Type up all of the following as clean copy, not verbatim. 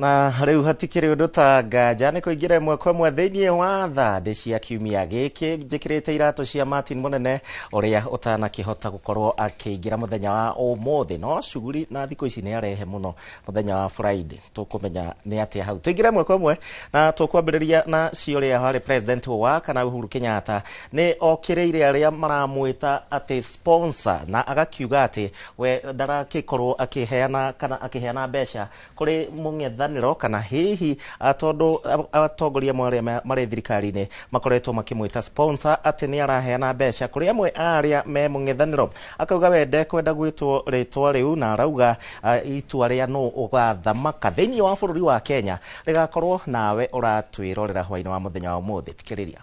Na rĩu hatikĩrĩ ũndũ ta nganja nĩ kũingĩra ĩmwe kwa ĩmwe thĩinĩ wa thandĩ cia kiumia gĩkĩ. Njĩkĩrĩte iratũ cia Martin Mũnene ũrĩa ũtanakĩhota gũkorwo akĩingĩra mũthenya wa ũmũthĩ, no cuguri na thikũ ici nĩ arehe mũno mũthenya wa Friday. Tũkũmenya nĩ atĩa hau. Tũingĩre ĩmwe kwa ĩmwe na tũkwambĩrĩria na ciũria harĩ President wa kana Uhuru Kenyatta nĩ okĩrĩire arĩa maramwĩta atĩ sponsor, na agakiuga atĩ we ndarakĩkorwo akĩheana kana akĩheana mbeca kũrĩ mũng'ethanĩro, kana hihi tondũ atongoria amwe arĩa marĩ thirikari-inĩ makoretwo makĩmwĩta sponsor atĩ nĩ araheana mbeca kũrĩ amwe a arĩa me mũng'ethanĩro. Akauga we ndekwenda gwĩtwo rĩtwa rĩu, na arauga itua rĩa nũ ũgathamaka thĩinĩ wa bũrũri wa Kenya rĩgakorwo nawe ũratwĩrorera hwainĩ wa mũthenya wa ũmũthĩ. Thikĩrĩria.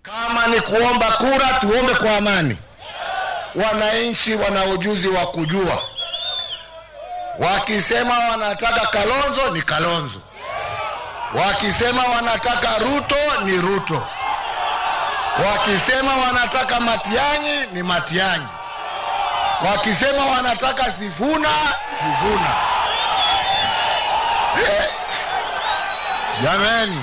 Kama ni kuomba kura, tuombe kwa amani. Wananchi wana ujuzi wa kujua. Wakisema wanataka Kalonzo ni Kalonzo, wakisema wanataka Ruto ni Ruto, wakisema wanataka Matiang'i ni Matiang'i, wakisema wanataka Sifuna, Sifuna. Jameni,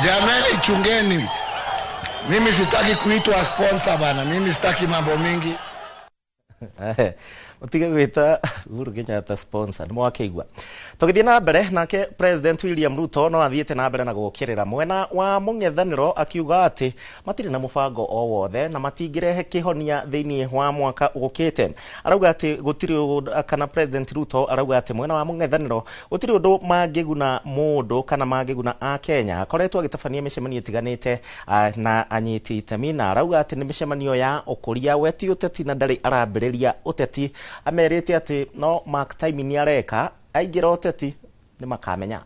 jameni, chungeni. Mimi sitaki kuitwa sponsor bana, mimi sitaki mambo mingi. Mũtige gwĩta Uhuru Kenyatta sponsor, nĩ mwakĩigua. Tũgĩthiĩ na mbere nake President William Ruto no athiĩte na mbere na gũkĩrĩra mwena wa mũng'ethanĩro, akiuga atĩ matirĩ na mũbango o wothe na matingĩrehe kĩhonia thĩinĩ wa mwaka ũkĩte. Arauga atĩ gũtirĩ, kana President Ruto arauga atĩ mwena wa mũng'ethanĩro gũtirĩ ũndũ mangĩguna mũndũ kana mangĩguna a Kenya. Akoretwo agĩtabania mĩcemanio ĩtiganĩte na anyiti itemi, na arauga atĩ nĩ mĩcemanio ya ũkũria, we ti ũteti na ndarĩ arambĩrĩria ũteti. Amerite atĩ no mark time nĩ areka aingĩra ũteti nĩ makamenya.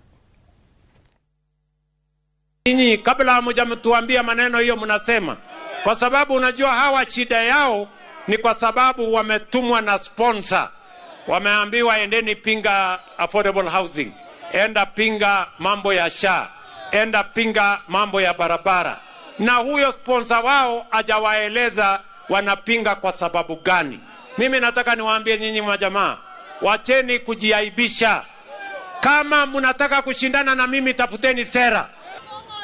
Nyinyi kabla hamjamtuambia maneno hiyo mnasema, kwa sababu unajua hawa shida yao ni kwa sababu wametumwa na sponsor. Wameambiwa endeni pinga affordable housing, enda pinga mambo ya SHA, enda pinga mambo ya barabara, na huyo sponsor wao hajawaeleza wanapinga kwa sababu gani. Mimi nataka niwaambie nyinyi majamaa, wacheni kujiaibisha. Kama mnataka kushindana na mimi, tafuteni sera.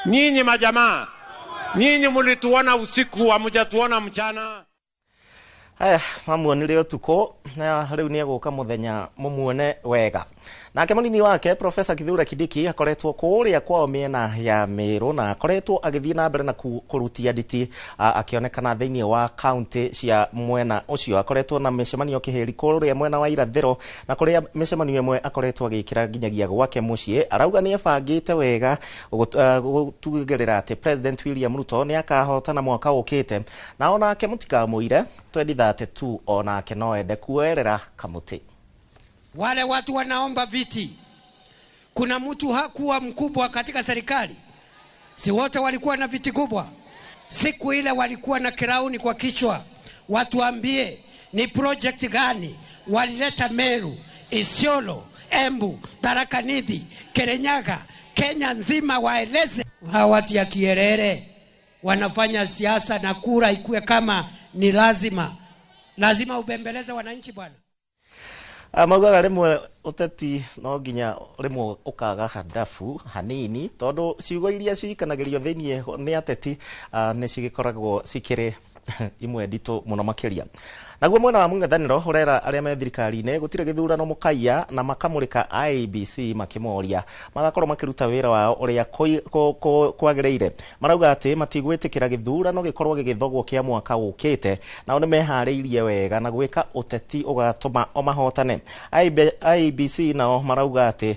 Nyinyi majamaa, nyinyi mlituona usiku, hamjatuona mchana. Haya, mamuonire ũtukũ na rĩu nĩ egũka mũthenya mũmuone wega. Nake mũnini wake Profesa Kithure Kindiki akoretwo kũrĩa kwao mĩena ya Meru, na akoretwo agĩthiĩ na mbere na kũrutia nditi akĩonekana thĩinĩ wa kaunti cia mwena ũcio. Akoretwo na mĩcemanio kĩhĩri kũrĩa mwena wa irathĩro, na kũrĩa mĩcemanio ĩmwe akoretwo agĩkĩra nginyagia gwake mũciĩ. Arauga nĩ ebangĩte wega gũtigĩrĩra atĩ President William Ruto nĩ akahotana mwaka ũkĩte, na onake mũtikamũire 2032 onake no ende kuoerera kamũtĩ. Wale watu wanaomba viti, kuna mtu hakuwa mkubwa katika serikali? Si wote walikuwa na viti kubwa? Siku ile walikuwa na kirauni kwa kichwa. Watuambie ni project gani walileta Meru, Isiolo, Embu, Tharaka Nithi, Kirinyaga, Kenya nzima, waeleze. Hawa watu ya kierere wanafanya siasa na kura ikue kama ni lazima. Lazima ubembeleze wananchi bwana. Maugaga rĩmwe ũteti no nginya rĩmwe ũkaga hadafu hanini, tondũ ciugo iria ciikanagĩrio thĩinĩ nĩ ateti nĩ cigĩkoragwo cikĩrĩ imwe nditũ mũno makĩria. Naguo mwena wa mũng'ethanĩro ũrera arĩa me thirikari-inĩ gũtirĩ gĩthurano mũkaiya, na makamũrĩka IEBC makĩmoria magakorwo makĩruta wĩra wao ũrĩa kwagĩrĩire. Marauga atĩ matigwĩtĩkĩra gĩthurano gĩkorwo gĩgĩthogwo kĩa mwaka ũkĩte, nao nĩ meharĩirie wega na gwĩka ũteti ũgatũma o mahotane. IEBC nao marauga atĩ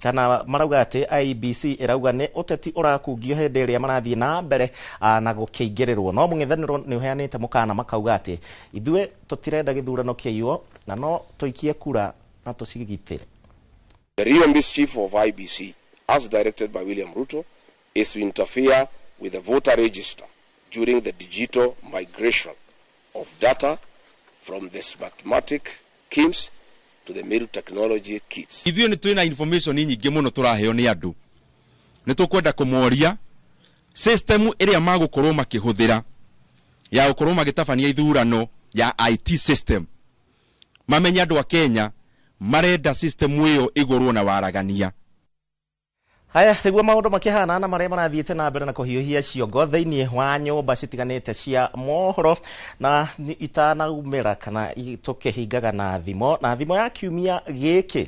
kana marauga atĩ IEBC ĩrauga nĩ ũteti ũrakungio hĩndĩ ĩrĩa marathiĩ na mbere na gũkĩingĩrĩrwo. No mũng'ethanĩro nĩ ũheanĩte mũkana makauga atĩ ithuĩ tũtirenda gĩthurano kĩaiywo na no tũikie kura na tũcigitĩre. The real mischief of IBC, as directed by William Ruto, is to interfere with the voter register during the digital migration of data from the Smartmatic KIMS to the Meru Technology kits. Ithuĩ nĩ twĩna information nyingĩ mũno tũraheo nĩ andũ. Nĩ tũkwenda kũmoria system ĩrĩa magũkorwo makĩhũthĩra ya gũkorwo magĩtabania ithurano ya IT system. Mamenye andũ a Kenya Marenda system ĩyo ĩgũrwo na waragania. Haya, nĩguo maũndũ makĩhana na marĩa marathiĩte na mbere na kũhiũhia ciongo thĩinĩ wa nyũmba citiganĩte cia mohoro. Na itanaumĩra kana tũkĩhingaga na thimo, na thimo ya kiumia gĩkĩ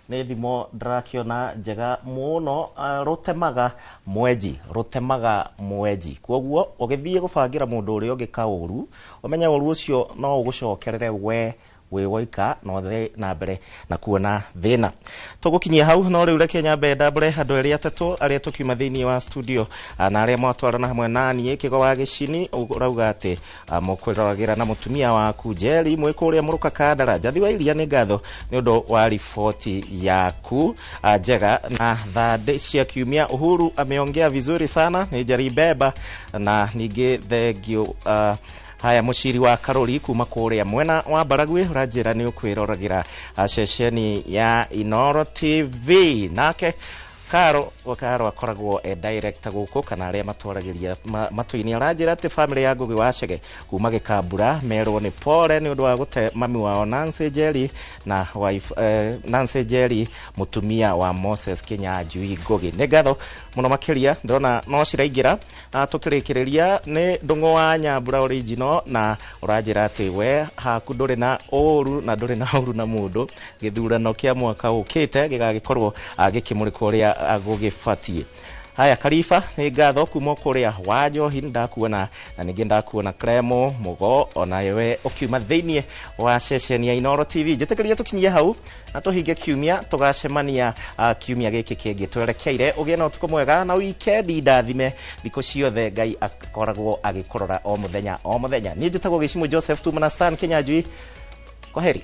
nĩ thimo ndĩrakĩona njega mũno, rũtemaga mwenji, rũtemaga mwenji. Koguo ũgĩthiĩ gũbangĩra mũndũ ũrĩa ũngĩ kaũru, ũmenye ũru ũcio no ũgũcokerere we wĩ woika na ũthiĩ na mbere na kuona thĩna. Tũgũkinyia hau, no rĩu reke nyambe ndambũre andũ erĩ atatũ arĩa tũkiuma thĩinĩ wa studio, na arĩa mwatwarana hamwe na niĩ. Kĩgo wa Gĩcini ũrauga atĩ mũkwĩroragĩra na mũtumia waku Njeri mwĩ kũrĩa Mũrũka Kandara. Njathi wa Iria, nĩ ngatho nĩ ũndũ wa riboti yaku njega. Na thandĩ cia kiumia, Uhuru ameongea vizuri sana, nĩ Njeri Beba. Na ningĩ thengio, haya, mũciri wa Karori kuma kũrĩa mwena wa Baragwi ũranjĩra nĩ ũkwĩroragĩra ceceni ya Inoro TV. Nake Karo Karo akoragwo e director gũkũ kana arĩa matwaragĩria matũ-inĩ, aranjĩra atĩ family ya Ngugi wa Chege kuma Gĩkambura merwo nĩ pole nĩ ũndũ wa gũte mami wao Nancy Njeri na wife, Nancy Njeri mũtumia wa Moses Kinyanjui Ngugi. Nĩ ngatho mũno makĩria, ndĩrona no ciraingĩra. Tũkĩrĩkĩrĩria nĩ Ndũng'ũ wa Nyambura original, na ũranjĩra atĩ we haku ndũrĩ na ũru na ndũrĩ na ũru na mũndũ. Gĩthurano kĩa mwaka ũkĩte gĩgagĩkorwo gĩkĩmũrĩkwo ũrĩa gũgĩbatiĩ. Haya, Kariba, nĩ ngatho kuma kũrĩa wa Njohi, ndakuona. Na ningĩ ndakuona Clemo Mũgo, onawe ũkiuma thĩinĩ wa ceceni ya Inoro TV. Njĩtĩkĩria tũkinyie hau na tũhinge kiumia, tũgacemania kiumia gĩkĩ kĩngĩ twerekeire. Ũgĩe na ũtukũ mwega na wikendi ndathime. Thikũ ciothe Ngai akoragwo agĩkũrora o mũthenya o mũthenya. Niĩ njĩtagwo Gĩcimũ Joseph, tuma na Stan Kinyanjui. Kwaheri.